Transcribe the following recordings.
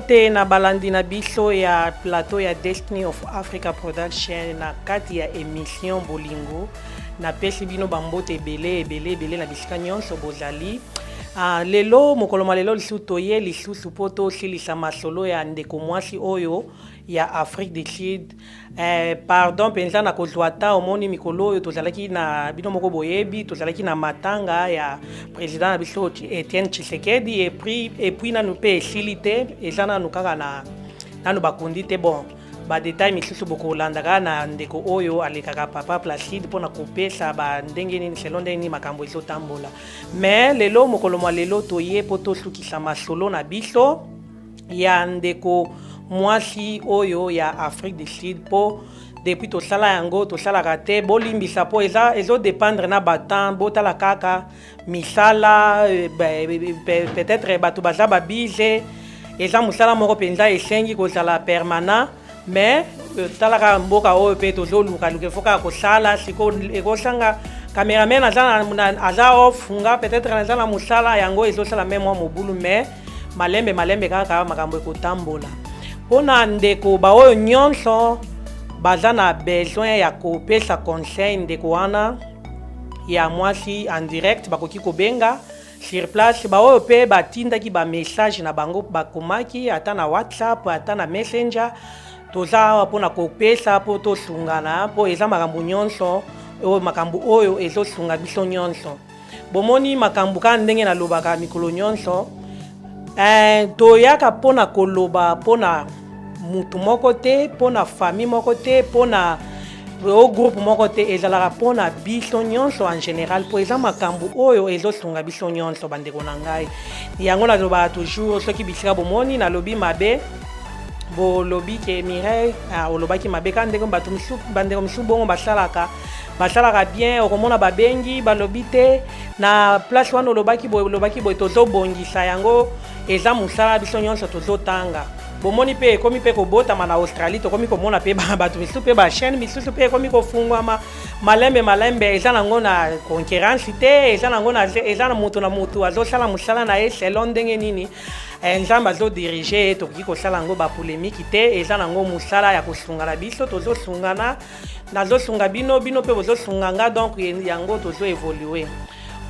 Mbote na balandi na biso ya plateau ya Destiny of Africa Production na kati ya emission Bolingo. Napesi bino bambote ebele ebele ebele na bisika nyonso bozali. Ah, lelo mokolo mwa lelo lisusu toye lisusu mpo tosilisa masolo ya ndeko mwasi oyo ya Afrique du Sud. Eh, pardon mpenza na kozwa ata omoni mikolo oyo tozalaki na bino moko boyebi tozalaki na matanga ya président na biso Etienne Tshisekedi et puis nanu mpe esili te, eza nanu kaka na nanu bakundi te. Bon, badetail misusu bokolanda kaka na ndeko oyo alekaka, Papa Placide, mpona kopesa bandenge nini, selon ndenge nini makambo ezotambola. Mais lelo, mokolo mwa lelo, toye mpo tosukisa masolo na biso ya ndeko mwasi oyo ya Afrique du Sud, mpo depuis tosala yango tosalaka te. Bolimbisa mpo eza ezodépendre na batemps. Botala kaka misala, peut-être bato baza babize. Eza mosala moko mpenza esengi kozala permanent, mais talaka mboka oyo mpe tozolukaluka, il faut kaka kosala. Sikoyo ekosanga cameraman aza off, nga peut-être naza na mosala, yango ezosala me mwa mobulu. Mais malembe malembe kaka makambo ekotambola. Mpona ndeko baoyo nyonso baza na besoin ya kopesa conseil ndeko wana ya mwasi en direct, bakoki kobenga sur place. Baoyo mpe batindaki bamessage na bango, bakomaki ata na WhatsApp, ata na Messenger, toza awa mpona kopesa, mpo tosungana, mpo eza makambo nyonso oyo, makambo oyo ezosunga biso nyonso. Bomoni makambo kaka ndenge nalobaka mikolo nyonso, toyaka mpona koloba mpona mutu moko te, mpona famille moko te, mpona o groupe moko te. Ezalaka mpona biso nyonso en général, mpo eza makambo oyo ezosunga biso nyonso. Bandeko na ngai, yango nalobaka toujours, soki bisika bomoni nalobi mabe, bolobi ke Mireille, ah, olobaki mabe. Kaka ndenge bato misusu, bandeko misusu bongo basalaka bien, okomona babengi, balobi te na place wana olobaki boye, olobaki boye, tozobongisa yango. Eza mosala biso nyonso tozotanga. Bomoni mpe ekomi mpe kobotama na Australie, tokomi komona mpe bato misusu mpe bachaîne misusu mpe ekomi kofungwama malembe malembe. Eza nango na concurrence te, eza nango na eza na moto na moto azosala mosala na ye selon ndenge nini Nzambe azodirige ye. Tokoki kosala yango bapolémique te. Eza nango mosala ya kosunga na biso, tozosungana, nazosunga bino, bino mpe bozosunga nga, donc yango tozoévolue.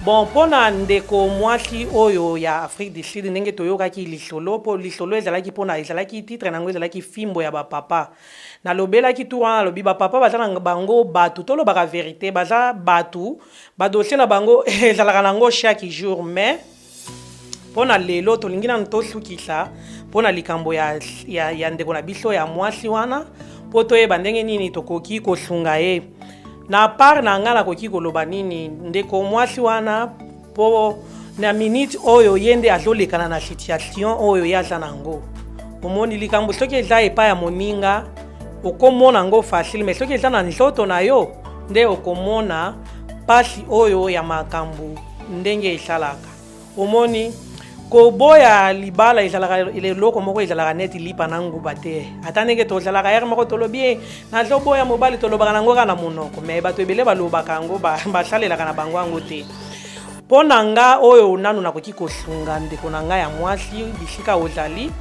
Bon, mpona ndeko mwasi oyo ya Afrique du Sud, ndenge toyokaki lisolo, mpo lisolo ezalaki mpona ezalaki titre nango ezalaki "Fimbo ya bapapa". Nalobelaki tour wana, nalobi bapapa baza na bango bato, tolobaka vérité, baza bato, badossier na bango ezalaka nango chaque jour. Mais mpo na lelo tolingi nanu tosukisa mpo na likambo ya ndeko na biso ya mwasi wana, mpo toyeba ndenge nini tokoki kosunga ye. Na part na ngai, nakoki koloba nini? Ndeko mwasi wana, mpo na minute oyo ye nde azolekana na situation oyo ye aza nango. Omoni likambo soki eza epai ya moninga, okomona yango facile, mais soki eza na nzoto na yo nde okomona mpasi oyo ya makambo ndenge esalaka. Omoni, koboya libala ezalaka eloko moko ezalaka neti lipa na nguba te. Ata ndenge tozalaka ere moko tolobi ye nazoboya mobali, tolobaka nango kaka na monoko, mais bato ebele balobaka yango, basalelaka na bango yango te. Mpo na nga, oyo nanu nakoki kosunga ndeko na ngai ya mwasi bisika ozali,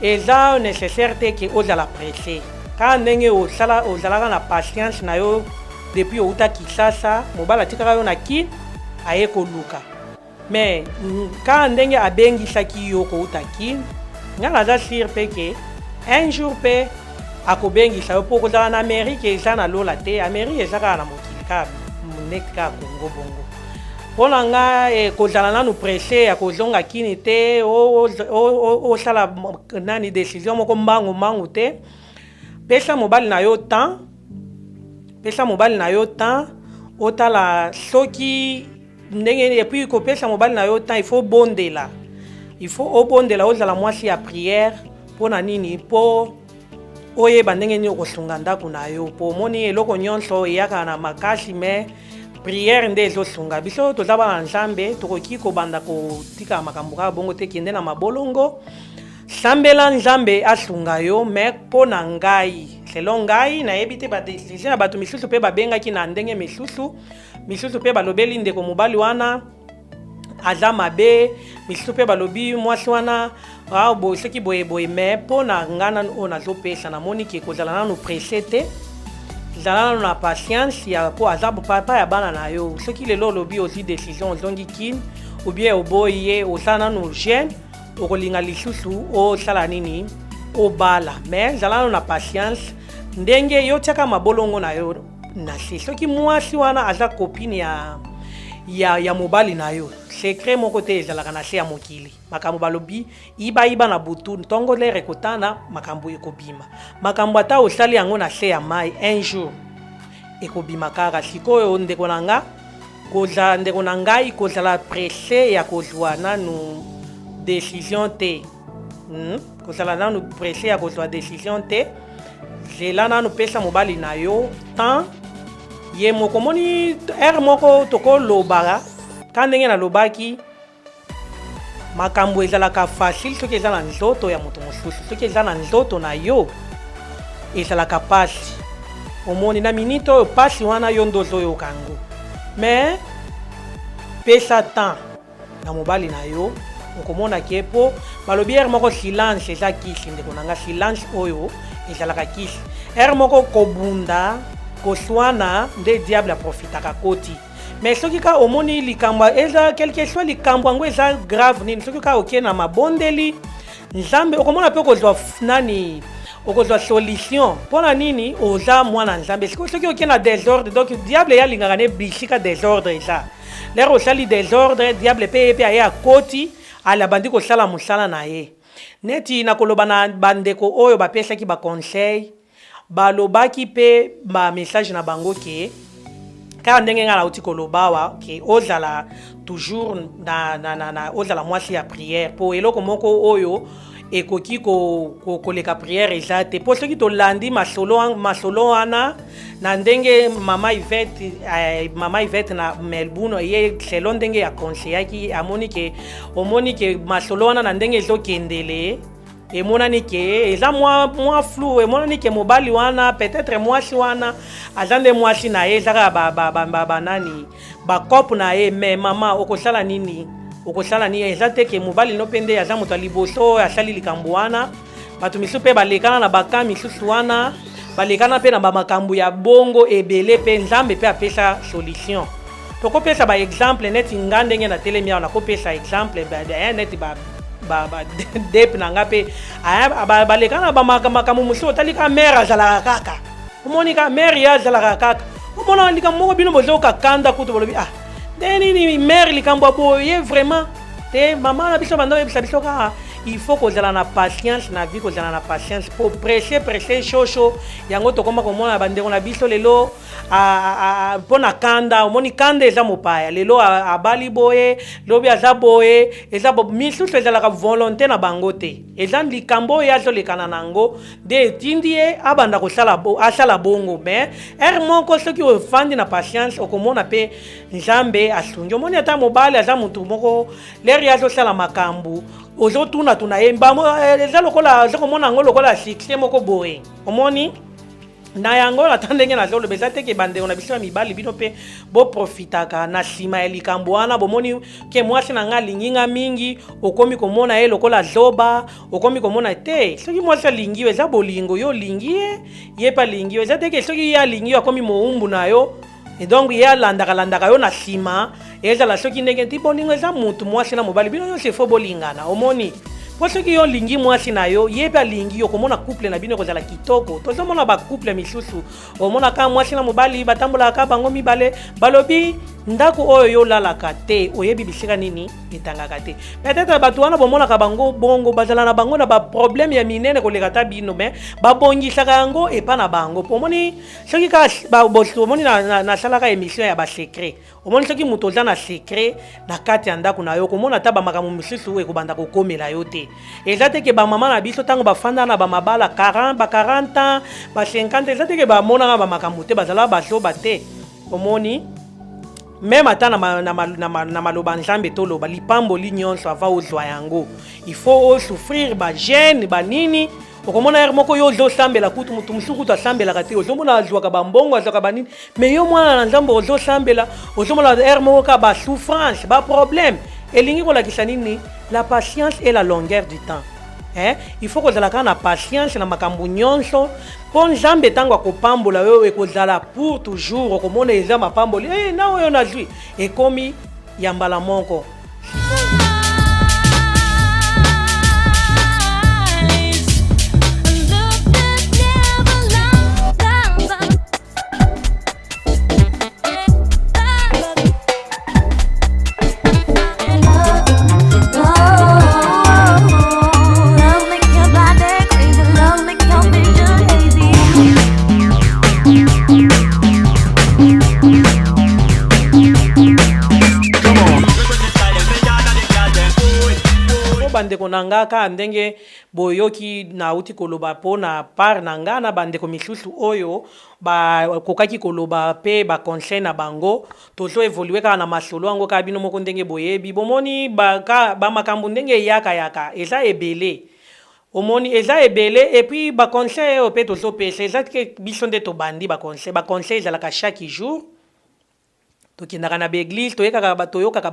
eza nécessaire te ke ozala pressé. Kaka ndenge osala, ozalaka na patience na yo depuis outa Kisasa, mobali atikaka yo na Kine, aye koluka. Mais kaka ndenge abengisaki yo kouta Kine, ngai naza sûr mpe ke un jour mpe akobengisa yo, mpo kozala na Amérique eza na lola te. Amérique eza kaka na mokili, kaka neti kaka Kongo bongo. Mpo na nga, kozala nanu pressé ya kozonga Kini te, osala nani décision moko mbangu mbangu te. Pesa mobali na yo temps, pesa mobali na yo temps, otala soki ndenge. Et puis kopesa mobali na yo temps, il faut bondela, il faut obondela, ozala mwasi ya prière. Mpo na nini? Mpo oyeba ndenge nini okosunga ndako na yo, mpo omoni eloko nyonso eyaka na makasi, mais prière nde ezosunga biso. Toza bana Nzambe, tokoki kobanda kotika makambo kaka bongo te. Kende na mabolongo, sambela Nzambe asunga yo. Mais mpo na ngai, selon ngai, nayebi te badécision ya bato misusu mpe babengaki na ndenge misusu misusu mpe balobeli ndeko mobali wana. aza mabe, misusu mpe balobi mwasi wana ah, boye soki boye boye. Mais mpo na nga nanu oyo nazopesa, namoni ke kozala nanu presse te, zala nanu na patience ya mpo aza papa ya bana na yo. Soki lelo olobi ozwi décision, ozongi Kine ou bien oboyi ye, osala nanu jeune, okolinga lisusu osala nini, obala. Mais zala nanu na patience, ndenge yo tiaka mabolongo na yo na se. Soki mwasi wana aza copine ya mobali na yo, secret moko te ezalaka na se ya mokili. Makambo balobi yibayiba na butu, ntongo lere ekotana, makambo ekobima. Makambo ata osali yango na se ya mai, un jour ekobima kaka. Sikoyo ndeko na nga, kozala ndeko na ngai, kozala presse ya kozwa nanu décision te, Kozala nanu presse ya kozwa décision te. Zela nanu, pesa mobali na yo temps ye moko. Omoni, heure moko tokoloba ka ndenge nalobaki, makambo ezalaka facile soki eza na nzoto ya moto mosusu. Soki eza na nzoto na yo, ezalaka pasi. Omoni, na minute oyo pasi wana yo nde ozoyoka yango. Mais pesa temps na mobali na yo, okomona ke, mpo balobi heure moko silence eza kisi. Ndeko na nga, silence oyo ezalaka kisi. Heure moko kobunda, koswana nde diable aprofitaka koti. Mais soki ka omoni likambo eza, quelque soit likambo yango eza grave nini, soki ka okie na mabondeli Nzambe, okomona mpe okozwa nani, okozwa solution. Mpo na nini? Oza mwana Nzambe. Soki okie na désordre, donc diable ye alingaka ne bisika désordre eza. Lere osali désordre, diable mpe ye mpe aye, akoti, ala abandi kosala mosala na ye. Neti nakoloba na bandeko oyo bapesaki baconseil, balobaki mpe bamessage na bango ke kaka ndenge ngai nauti koloba awa, ke ozala toujours na ozala mwasi ya prière, mpo eloko moko oyo ekoki koleka prière eza te. Mpo soki tolandi masolo, masolo wana na ndenge mama Ivete na Melbourne, ye selo ndenge ya conseillaki, amoni ke, omoni ke masolo wana na ndenge ezokendele, emonani ke eza mwa flou. Emonani ke mobali wana, peut-être mwasi wana aza nde mwasi na ye, eza kaka banani, bacope na ye. Mais mama, okosala nini? Okosala nini? Eza te ke mobali no mpe nde aza moto ya liboso oyo asali likambo wana. Bato misusu mpe balekana na baka misusu wana, balekana mpe na bamakambo ya bongo ebele, mpe Nzambe mpe apesa solution. Tokopesa baexemple neti nga ndenge natelemi awa, nakopesa exemple neti ba dep na nga mpe baleka na bamakambo mosusu. Otali ka mare azalaka kaka, omoni ka mare ye azalaka kaka, omona likambo moko bino bozoka kanda kutu, bolobi: "Ah, nde nini mare likambo ya boye?" Ye vraiment te. Mama na biso banda oyebisa biso kaka il faut kozala na patience na vie, kozala na patience, po presse presse shosho yango tokoma komona bandeko na biso lelo mpo na kanda. Omoni, kanda eza mopaya. Lelo abali boye, lobi aza boye. Eza misusu ezalaka volonté na bango te, eza likambo oyo azolekana na yango nde etindi ye abanda kosala asala bongo. Mais heure moko soki ofandi na patience, okomona mpe Nzambe asungi. Omoni, ata mobali aza motu moko, lere ye azosala makambo, ozotunatuna ye, eza lokola oza komona yango lokola succès moko boye. Omoni na yango, ata ndenge nazoloba, eza te ke bandeko na biso ya mibali, bino mpe boprofitaka na nsima ya likambo wana. Bomoni ke mwasi na ngai alingi nga mingi, okomi komona ye lokola zoba, okomi komona te. Soki mwasi alingi yo, eza bolingo. Yo olingi ye, ye mpe alingi yo. Eza te ke soki ye alingi yo, akomi mowumbu na yo, et donc ye alandaka landaka yo na nsima. Ezala soki ndenge ti bolingo eza mutu, mwasi na mobali, bino nyonso efo bolingana. Omoni, mpo soki yo olingi mwasi na yo, ye mpe alingi yo, komona couple na bino ekozala kitoko. Tozomona bacouple misusu, omonaka mwasi na mobali batambolaka bango mibale, balobi ndako oyo yo olalaka te, oyebi bisika nini etangaka te. Peut-être bato wana bomonaka bango bongo, bazala na bango na baproblème ya minene koleka ta bino, mais babongisaka yango epa na bango. Po omoni, soki kaka omoni, nasalaka émission ya basecret. Omoni, soki moto oza na secret na kati ya ndako na yo, komona ata bamakambo mosusu ekobanda kokomela yo te. Eza te ke bamama na biso ntango bafanda na bamabala 40, ba 40 ans, ba 50, eza te ke bamonaka bamakambo te, bazala bazoba te. Omoni, même ata na maloba Nzambe toloba, lipamboli nyonso avant ozwa yango, il faut osouffrir bagene banini. Okomona heure moko yo ozosambela kutu, motu mosusu kutu asambelaka te, ozomona azwaka bambongo, azwaka banini, mais yo mwana na Nzambe ozosambela, ozomona heure moko kaka basouffrance, baproblème. Elingi kolakisa nini? La patience et la longueur du temps. Eh, il faut kozala kaka na patience na makambo nyonso, mpo Nzambe ntango akopambola yo, ekozala pour toujours. Okomona eza mapamboli, eh, na oyo nazwi ekomi ya mbala moko. Bandeko na nga, kaka ndenge boyoki nauti koloba mpo na part na nga na bandeko misusu oyo bakokaki koloba mpe baconseil na bango, tozo évoluer kaka na masolo yango. Kaka bino moko ndenge boyebi, bomoni bamakambo ndenge eyakayaka, eza ebele. Omoni, eza ebele. Et puis baconseil oyo mpe tozopesa, eza ke biso nde tobandi baconseil. Baconseil ezalaka chaque jour. Tokendaka na baeglise, toyekaka, toyokaka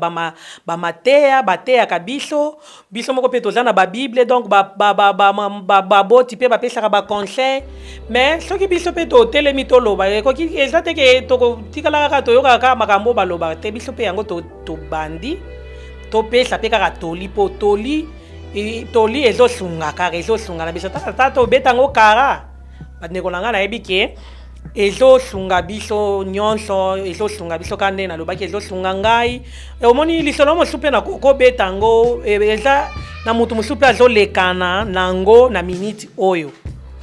bamateya, bateyaka biso. Biso moko mpe toza na babible, donc baboti mpe bapesaka baconseil. Mais soki biso mpe totelemi, toloba, ekoki eza te ke tokotikala kaka toyokaka kaka makambo balobaka te. Biso mpe yango tobandi topesa mpe kaka toli, mpo toli ezosunga kaka, ezosunga na biso. Tata, tobeta yango kara. Bandeko na ngai, nayebi ke ezosunga biso nyonso, ezosunga biso kaka ndenge nalobaki, ezosunga ngai. Omoni, lisolo mosusu mpe nakokobeta yango, eza na motu mosusu mpe azolekana nango na miniti oyo,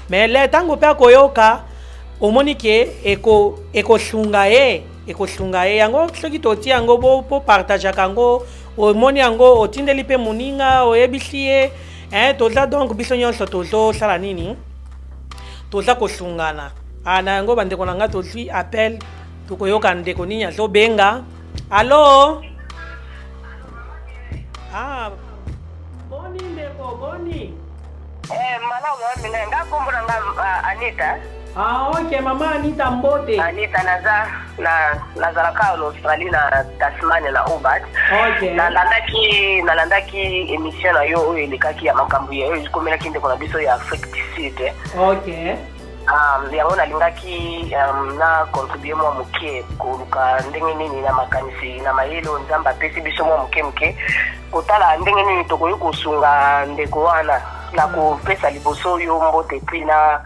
mais le ntango mpe akoyoka, omoni ke ekosunga ye, ekosunga ye yango. Soki totia yango, po partageaka yango, omoni yango, otindeli mpe moninga, oyebisi ye, eh, toza donc biso nyonso tozosala nini? Toza kosungana. Ah, na yango, bandeko na ngai, tozwi appel. Tokoyoka ndeko nini azobenga. Allo? Ah, boni ndeko, boni? Eh, malamu mina nga. Kombo na nga Anita. Ah, ok, mama Anita, mbote. Anita, naza na nazalaka na Australie, na Tasmania, na Hobart. Nalandaki émission na yo oyo elekaki ya makambo ya oyo ekomelaki ndeko na biso ya Afrique du Sud. Yango nalingaki na contribue mwa moke, koluka ndenge nini na makanisi na mayele oyo Nzambe apesi biso mwa moke moke, kotala ndenge nini tokoki kosunga ndeko wana. Na kopesa liboso yo mbote, mpe na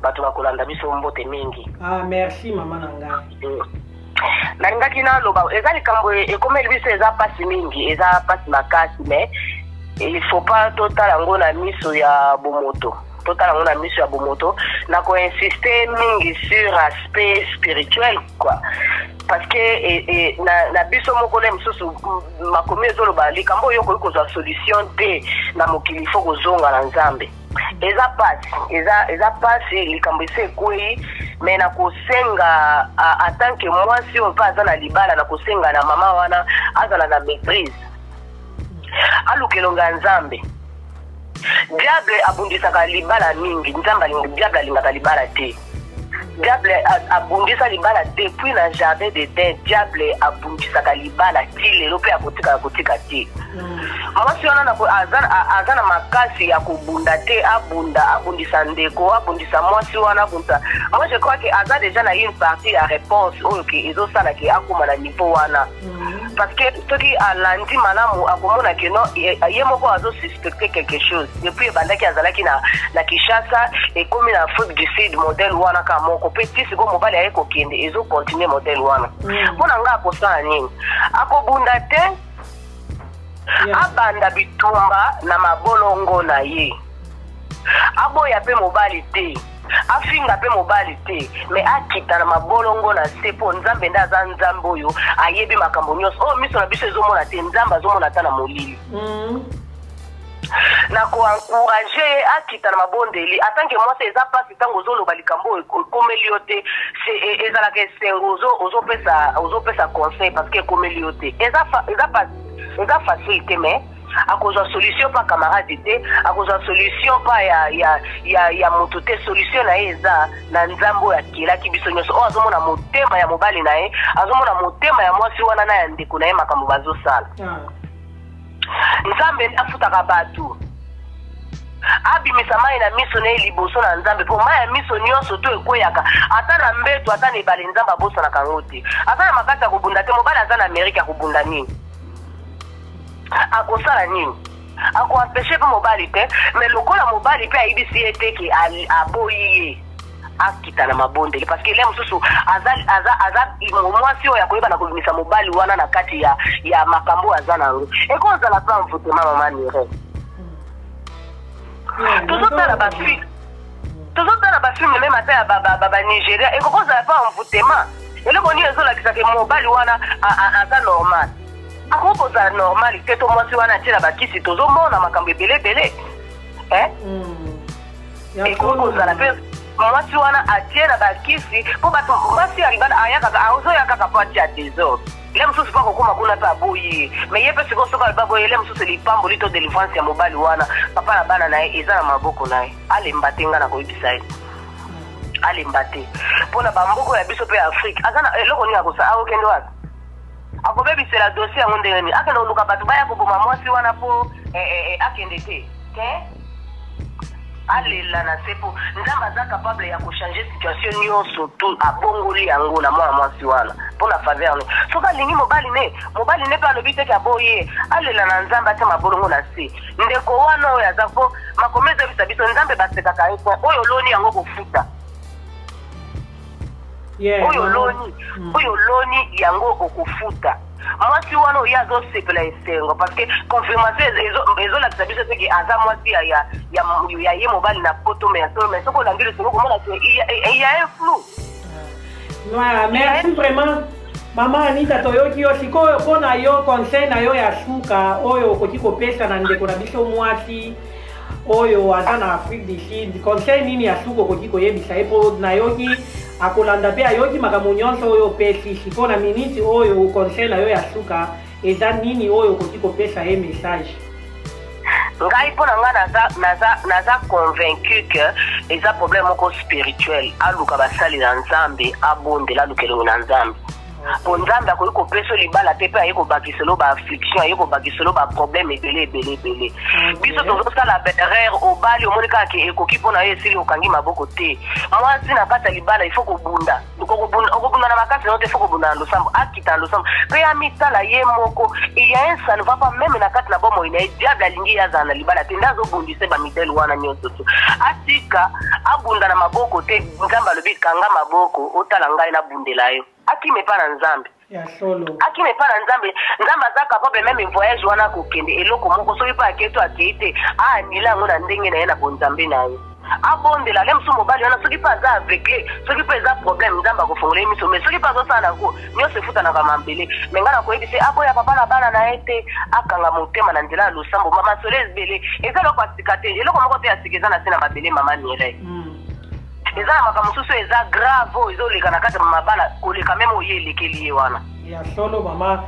bato bakolanda biso, mbote mingi. Ah, merci mama na ngai. Nalingaki naloba, eza likambo ekomeli biso, eza mpasi mingi, eza mpasi makasi, mais il faut pas totala yango na miso ya bomoto, totala yango na miso ya bomoto. Na koinsiste mingi sur aspect spirituel, quoi, parce que na biso moko nde mosusu makomi ezoloba likambo oyo okoki kozwa solution te na mokili, il faut kozonga na Nzambe. Eza pasi, eza pasi, likambo esi ekwei, mais na kosenga en tant que mwasi oyo mpe aza na libala, na kosenga na mama wana azala na maîtrise, aluka elongo ya Nzambe. Diable abundisaka libala mingi. Nzambe, diable alingaka libala te. Diable abundisa libala depuis na jardin d'Eden. Diable abundisaka libala ti lelo mpe akotikaka kotika te. Mwasi wana aza na makasi ya kobunda te, abunda, abundisa ndeko, abundisa mwasi wana, abundisa. Moi, je crois que aza déjà na une partie ya réponse oyo ke ezosala ke akóma na niveau wana, parce que soki alandi malamu, akomona ke non, ye moko azosuspecte quelque chose depuis ebandaki. Azalaki na Kinshasa, ekomi na Afrique du Sud, modèle wana kaka moko mpe ti sikoyo mobali aye kokende, ezocontinue modèle wana. Mpo na ngai, akosala nini? Akobunda te. Abanda bitumba na mabolongo na ye. Aboya mpe mobali te, afinga mpe mobali te, mais akita na mabolongo na se, mpo Nzambe nde aza Nzambe oyo ayebi makambo nyonso oyo miso na biso ezomona te. Nzambe azomona ata na molili. Na koencourage ye akita na mabondeli en tant que mwasi. Eza mpasi ntango ozoloba likambo oyo ekomeli yo te. Ezalaka esengo ozopesa conseil parce que ekomeli yo te. Eza pasi, eza facile te, mais akozwa solution pa camarade te, akozwa solution pa ya moto te. Solution na ye eza na Nzambe oyo akelaki biso nyonso, oyo azomona motema ya mobali na ye, azomona motema ya mwasi wana na ya ndeko na ye, makambo bazosala. Nzambe nde afutaka bato. Abimisa mai na miso na ye liboso na Nzambe, mpo mai ya miso nyonso to ekweyaka ata na mbeto ata na ebale, Nzambe abosanaka yango te. Aza na makasi ya kobunda te. Mobali aza na Amerika, akobunda nini? Akosala nini? Akoempêcher mpe mobali te. Mais lokola mobali mpe ayebisi ye te ke aboyi ye, akita na mabondeli, parce que ele mosusu aza mwasi oyo akoyeba na kobimisa mobali wana na kati ya makambo oyo aza na yango. Ekozala mpe envoûtement, mama Mireille. Tozotala bafilm même ata ya Banigeria, ekoki kozala mpe envoûtement. Eloko nini ezolakisaka mobali wana aza normal? Akoki kozala normal te. To mwasi wana atie na bakisi, tozomona makambo ebele ebele. Ekoki kozala mpe mwasi wana atie na bakisi, mpo bato mwasi ya libala ayakaka, azoya kaka mpo atia désordre. Le mosusu mpo akokóma kuna mpe aboyi ye. Mais ye mpe sikoyo, soki alobi aboyi, ele mosusu lipamboli to délivrance ya mobali wana, papa na bana na ye, eza na maboko na ye. Alemba te. Nga na koyebisa ye alemba te, mpo na bamboka ya biso mpe ya Afrique, aza na eloko nini akosala? Akokende wapi? Akobebisela dossier yango ndenge nini? Akende koluka bato baya koboma mwasi wana mpo akende te te. Alela na se, mpo Nzambe aza capable ya kochanger situation nyonso tu. Abongoli yango na mwana mwasi wana mpo na faveur ne. Soki alingi mobali ne, mobali ne mpe alobi teke aboyi ye, alela na Nzambe, atia mabolongo na se. Ndeko wana oyo aza, mpo makomi ezoyebisa biso, Nzambe basekaka ye te. Oyo oloni, yango kofuta. Oyo oloni, oyo oloni, yango okofuta. Mwasi wana oyo azosepela esengo, parce que confirmation ezolakisa biso teke aza mwasi ya ye mobali na poto. Mais ya solo, mais soki olandi lisolo, komona ke il y a un flou. Voilà, merci vraiment, mama Anita. Toyoki yo. Sikoyo mpo na yo, conseil na yo ya suka oyo okoki kopesa na ndeko na biso mwasi oyo aza na Afrique du Sud, conseil nini ya suka okoki koyebisa ye? Mpo nayoki akolanda mpe ayoki makambo nyonso oyo opesi. Sikoyo na miniti oyo, conseil na yo ya suka eza nini oyo okoki kopesa ye, message? Ngai, mpo na ngai, naza convaincu ke eza problème moko spirituel. Aluka basali na Nzambe, abondela, aluka elongi na Nzambe, po Nzambe akoki kopesa libala te mpe aye kobakiselo baaffliction, aye kobakiselo baproblème ebele ebele ebele. Biso tozosala baerreur. Obali, omoni kaka ke ekoki mpo na yo, esili, okangi maboko te. Mwasi na kati ya libala, il faut kobunda. Okobunda na makasi na yo te, faut kobunda na losambo. Akita na losambo mpe amitala ye moko. Il y a un ça ne va pas même na kati na bomoi na ye. Diable alingi ye azala na libala te, nde azobundisa bamidele wana nyonso tu. Atika, abunda na maboko te. Nzambe alobi: "Kanga maboko, otala ngai nabundela yo." Akima epa na Nzambe. Ya solo. Akima epa na Nzambe. Nzambe aza capable. Même voyage wana akokende, eloko moko soki mpe akei to akei te, aanila yango na ndenge na ye, na bonzambe na ye. Abondela. Le mosusu mobali wana, soki mpe aza aveugle, soki mpe eza problème, Nzambe akofongola ye miso. Mais soki mpe azosala nango nyonso, efutanaka mambele. Mais ngai nakoyebisa ye, aboya papa na bana na ye te, akanga motema na nzela ya losambo. Masolo ebele, eza eloko ya sika te. Eloko moko te ya sika eza na se na mabele, mama Mireille. Eza na makambo mosusu eza grave oyo ezoleka na kati ya mabala koleka même oyo elekeli ye wana. Ya solo, mama.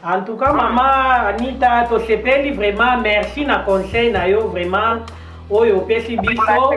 En tout cas, mama Anita, tosepeli vraiment. Merci na conseil na yo vraiment oyo opesi biso.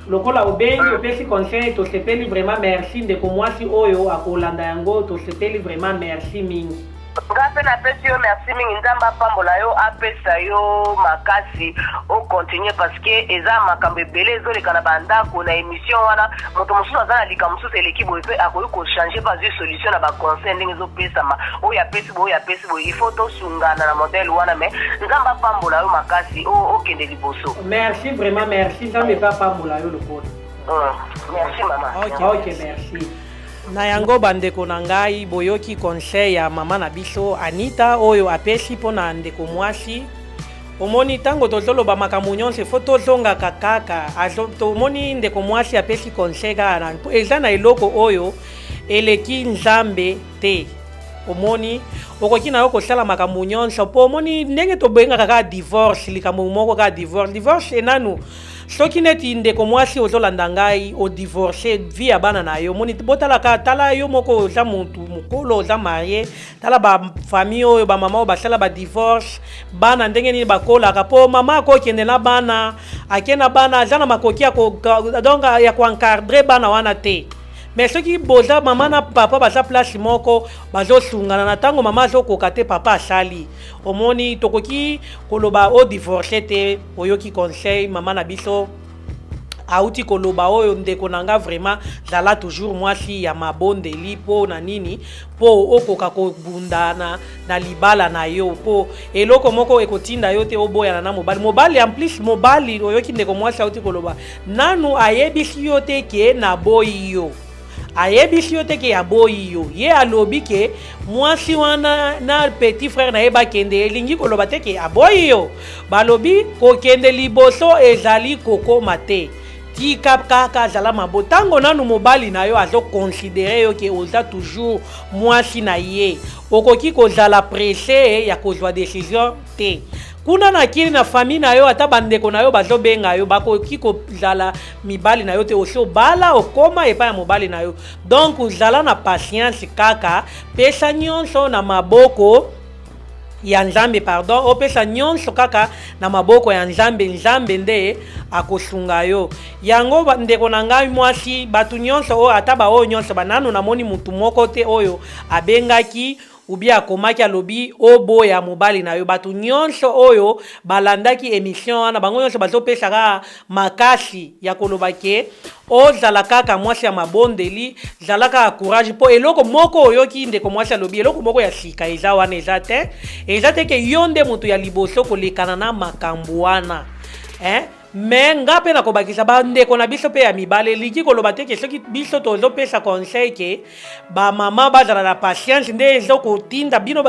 Lokola obengi, opesi conseil, tosepeli vraiment. Merci. Ndeko mwasi oyo akolanda yango, tosepeli vraiment, merci mingi. Nga mpe napesi yo merci mingi. Nzambe apambola yo, apesa yo makasi ocontinue, parce que eza makambo ebele ezoleka na bandako. Na émission wana, moto mosusu aza na likambo mosusu eleki boye, mpe akoki kochanger mpe azwi solution na baconseil ndenge ezopesama. Oyo apesi boye, oyo apesi boye, il faut tosungana na modèle wana. Mais Nzambe apambola yo makasi, okende liboso. Merci vraiment, merci. Nzambe mpe apambola yo lokola. Merci, mama. Ok, merci. Na yango, bandeko na ngai, boyoki conseil ya mama na biso Anita oyo apesi mpo na ndeko mwasi. Omoni, ntango tozoloba makambo nyonso, il faut tozongaka kaka. Tomoni ndeko mwasi apesi conseil kaka na eza na eloko oyo eleki Nzambe te. Omoni, okoki na yo kosala makambo nyonso, mpo omoni ndenge tobengaka kaka divorce, likambo moko kaka divorce, divorce enanu. Soki neti ndeko mwasi ozolanda ngai, odivorce, vie ya bana na yo, omoni, botalaka, tala yo moko, oza motu mokolo, oza marié, tala bafamille oyo, bamama oyo basala badivorce, bana ndenge nini bakolaka? Mpo mama akokende na bana, ake na bana, aza na makoki ya donc ya koencadrer bana wana te. Mais soki boza mama na papa baza place moko, bazosungana na ntango mama azokoka te, papa asali. Omoni, tokoki koloba odivorce te. Oyoki conseil mama na biso auti koloba oyo. Ndeko na nga, vraiment zala toujours mwasi ya mabondeli. Mpo na nini? Mpo okoka kobunda na libala na yo, mpo eloko moko ekotinda yo te oboyana na mobali. Mobali, en plus mobali, oyoki ndeko mwasi auti koloba, nanu ayebisi yo te ke naboyi yo, ayebisi yo te ke aboyi yo. Ye alobi ke mwasi wana na petit frère na ye bakende, elingi koloba te ke aboyi yo. Balobi kokende liboso ezali kokoma te. Tika kaka, azala mabo ntango nanu mobali na yo azoconsidérer yo ke oza toujours mwasi na ye. Okoki kozala pressé ya kozwa décision te. Kuna na kili na famille na yo, ata bandeko na yo bazobenga yo, bakoki kozala mibali na yo te. Osi obala, okóma epai ya mobali na yo. Donc zala na patience kaka, pesa nyonso na maboko ya Nzambe. Pardon, opesa nyonso kaka na maboko ya Nzambe. Nzambe nde akosunga yo. Yango, ndeko na ngai mwasi, bato nyonso oyo, ata baoyo nyonso bananu, namoni mutu moko te oyo abengaki ubi akomaki alobi oboya mobali na yo. Bato nyonso oyo balandaki émission wana, bango nyonso bazopesa kaka makasi ya koloba ke ozala kaka mwasi ya mabondeli, zala kaka courage. Mpo eloko moko oyoki ndeko mwasi alobi, eloko moko ya sika eza wana eza te. Eza te ke yo nde moto ya liboso kolekana na makambo wana, eh? Mais nga mpe nakobakisa, bandeko na biso mpe ya mibale, elingi koloba te ke soki biso tozopesa conseil ke bamama bazala na patience nde ezokotinda bino,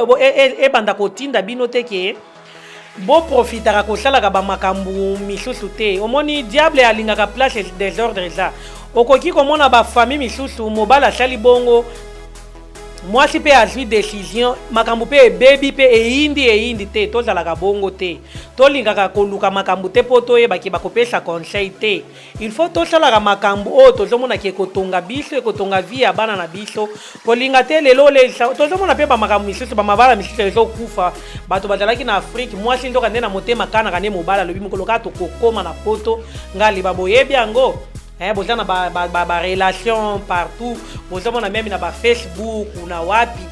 ebanda kotinda bino te ke boprofitaka kosalaka bamakambo misusu te. Omoni, diable alingaka place désordre eza. Okoki komona bafamille misusu, mobali asali bongo, mwasi mpe azwi décision, makambo mpe ebebi mpe eyindi. Eyindi te. Tozalaka bongo te. Tolingaka koluka makambo te mpo toyebaki bakopesa conseil te. Il faut tosalaka makambo oyo tozomonaki ekotonga biso, ekotonga vie ya bana na biso. Kolinga te lelo olelisa. Tozomona mpe bamakambo misusu, bamabala misusu ezokufa. Bato bazalaki na Afrique, mwasi nzoka nde na motema kanaka nde mobali alobi mokolo kaka tokokóma na Poto ngai liba. Boyebi yango, boza na barelation ba, ba partout, bozomona même na bafacebook na wapi.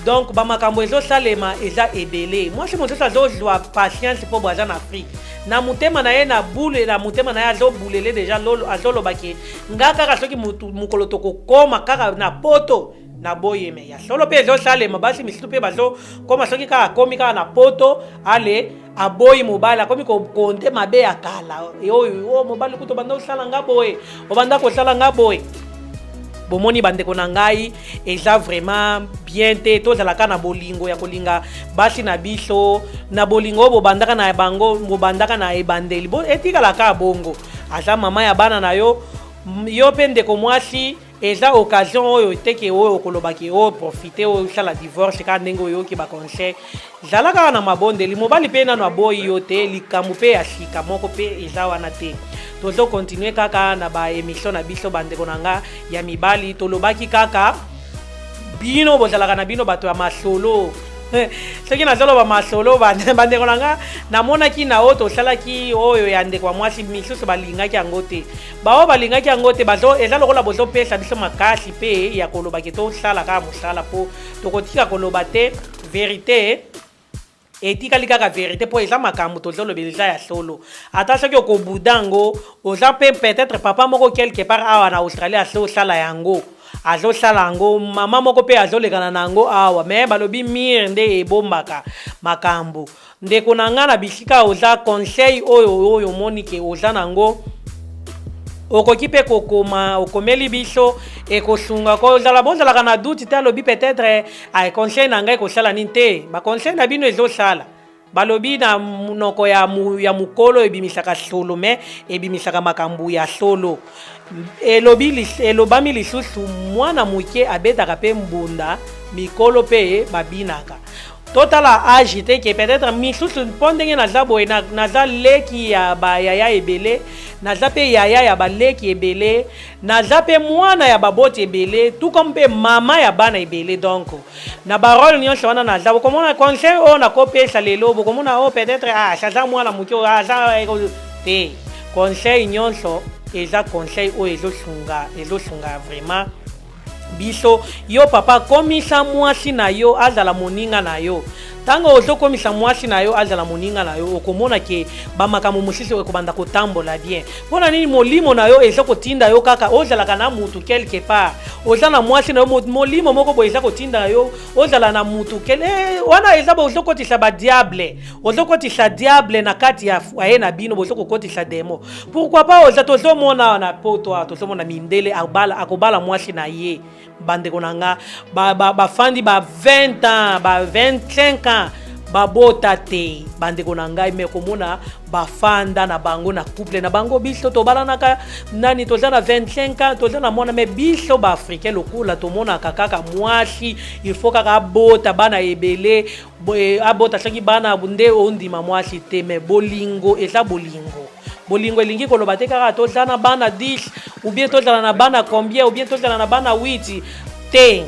Donc bamakambo ezosalema eza ebele. Mwasi mosusu azozwa patience mpo bo aza na Afrique, na motema na ye, na bule na motema na ye, azobulele déjà, azoloba ke nga kaka soki mokolo tokokóma kaka na Poto na boyeme. Ya solo mpe ezosalema. Basi misusu mpe bazokóma, soki kaka akomi kaka na Poto, ale aboyi mobali, akomi kokonte mabe ya kala oyo: o mobali kutu obanda kosala nga boye, obanda kosala nga boye. Bomoni, bandeko na ngai, eza vraiment bien te. Tozalaka na bolingo ya kolinga basi na biso, na bolingo oyo bobandaka na bango, bobandaka na ebandeli, etikalaka bongo. Aza mama ya bana na yo. Yo mpe ndeko mwasi, eza occasion oyo teke oyo okolobaki oyo profite oyo osala divorce kaka ndenge oyoki baconseil. Zala kaka na mabondeli. Mobali mpe nano aboyi yo te. Likambo mpe ya sika moko mpe eza wana te. Tozocontinuer kaka na baémission na biso. Bandeko na nga ya mibali, tolobaki kaka bino bozalaka na bino bato ya masolo. Soki nazoloba masolo, bandeko na nga, namonaki na oyo tosalaki oyo ya ndeko ya mwasi, misusu balingaki yango te. Baoyo balingaki yango te, eza lokola bozopesa biso makasi mpe ya koloba ke tosala kaka mosala, mpo tokotika koloba te. Vérité etikali kaka vérité, mpo eza makambo tozolobela eza ya solo. Ata soki okobuda yango, oza mpe peut-être papa moko quelque part awa na Australie azosala yango, azosala yango, mama moko mpe azolekana na yango awa. Mais balobi mire nde ebombaka makambo. Ndeko na ngai, na bisika oza, conseil oyo omoni ke oza nango, okoki mpe kokoma, okomeli biso, ekosunga kozala. Bozalaka na doute te, alobi peut-être conseil na ngai ekosala nini te. Baconseil na bino ezosala. Balobi na monoko ya mokolo ebimisaka solo, mais ebimisaka makambo ya solo. Elobi, elobami lisusu, mwana moke abetaka mpe mbunda, mikolo mpe babinaka. Totala âge te ke peut-être misusu, mpo ndenge naza boye, naza leki ya bayaya ebele, naza mpe yaya ya baleki ebele, naza mpe mwana ya baboti ebele, tout comme mpe mama ya bana ebele. Donc na barole nyonso wana naza, bokomona conseil oyo nakopesa lelo, bokomona oyo peut-être ah, aza mwana moke, aza te. Conseil nyonso eza conseil oyo ezosunga, ezosunga vraiment. Biso yo papa, komisa mwasi na yo azala moninga na yo. Ntango ozokomisa mwasi na yo azala moninga na yo, okomona ke bamakambo mosusu ekobanda kotambola bien. Mpo na nini molimo na yo eza kotinda yo kaka ozalaka na mutu quelque part? Oza na mwasi na yo, molimo moko boye eza kotinda yo ozala na mutu kele wana. Eza ozokotisa badiable, ozokotisa diable na kati ya foyer na bino, bozo kokotisa démon. Pourquoi pas? Oza tozomona na poto awa, tozomona mindele akobala mwasi na ye. Bandeko na nga, bafandi ba 20 ans, ba 25 ans, babota te. Bandeko na ngai, me komona bafanda na bango na couple na bango. Biso tobalanaka nani, toza na 25 ans, toza na mwana. Me biso baafricain, lokola tomonaka kaka mwasi il faut kaka abota bana ebele, abota soki bana nde ondima mwasi te. Me bolingo eza bolingo. Bolingo elingi koloba te kaka tozala na bana 10 ou bien tozala na bana combien ou bien tozala na bana 8 te.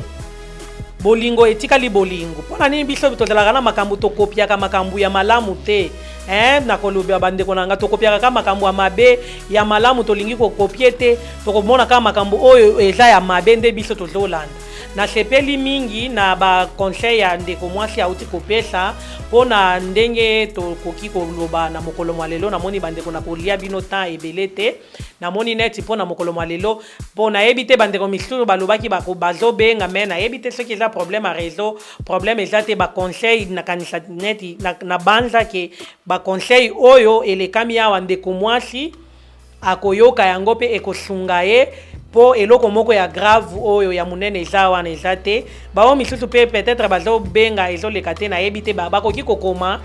Bolingo etikali bolingo. Mpo na nini biso tozalaka na makambo, tokopiaka makambo ya malamu te, eh? Nakoloba, bandeko na nga, tokopiaka kaka makambo ya mabe. Ya malamu tolingi kocopier te. Tokomona kaka makambo oyo eza ya mabe nde biso tozolanda. Nasepeli mingi na baconseil ya ndeko mwasi auti kopesa mpo na ndenge tokoki koloba na mokolo mwa lelo. Namoni, bandeko, na kolia bino temps ebele te. Namoni neti mpo na mokolo mwa lelo, mpo nayebi te, bandeko misusu balobaki bazobenga, me nayebi te soki eza problème ya réseau. Problème eza te. Baconseil, nakanisa neti na banza ke baconseil oyo elekami awa, ndeko mwasi akoyoka yango mpe ekosunga ye, mpo eloko moko ya grave oyo ya monene eza wana eza te. Bao misusu mpe peut-être bazobenga, ezoleka te, nayebi te. Bakoki kokoma,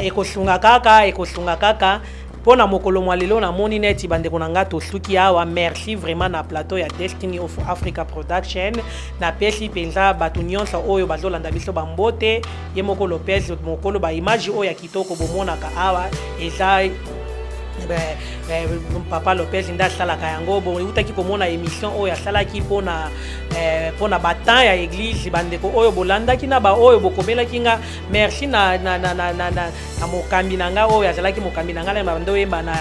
ekosunga kaka, ekosunga kaka. Mpo na mokolo mwa lelo, namoni neti, bandeko na nga, tosuki awa. Merci vraiment na plateau ya Destiny of Africa Production. Napesi mpenza bato nyonso oyo bazolanda biso bambote. Ye moko Lopez mokolo baimage oyo ya kitoko bomonaka awa eza papa Lopez nde asalaka yango. Bon, eutaki komona émission oyo asalaki mpona batemps ya église. Bandeko oyo bolandaki na baoyo bokomelaki nga, merci na mokambi na nga oyo azalaki mokambi na nga na bando oyemba na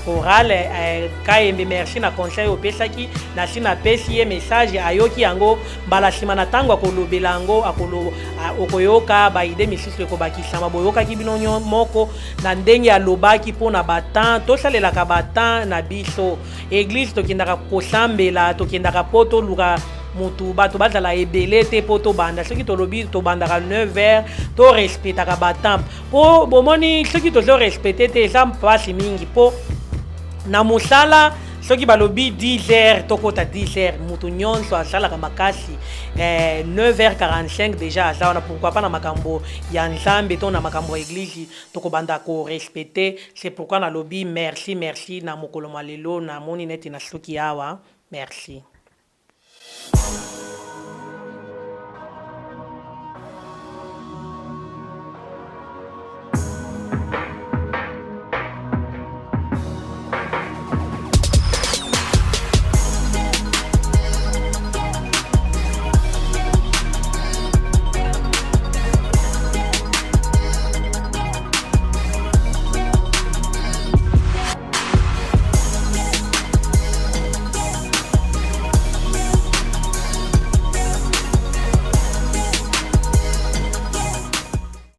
chorale, Kayembe. Merci na conseil opesaki. Nasi napesi ye message, ayoki yango. Mbala nsima na ntango akolobela yango, okoyoka baidées misusu ekobakisama. Boyokaki bino moko na ndenge alobaki mpona batemps. Tosalelaka batemps na biso. Église tokendaka kosambela, tokendaka mpo toluka mutu bato bazala ebele te mpo tobanda. Soki tolobi tobandaka 9 heures, torespectaka batemps, mpo bomoni soki tozorespecter te, eza mpasi mingi. Mpo na mosala, soki balobi 10 heures, tokota 10 heures, moto nyonso asalaka makasi, 9 heures 45 déjà aza wana. Pourquoi pas na makambo ya Nzambe to na makambo ya église? Tokobanda korespecter. C'est pourquoi nalobi merci, merci na mokolo mwa lelo. Namoni neti nasuki awa. Merci.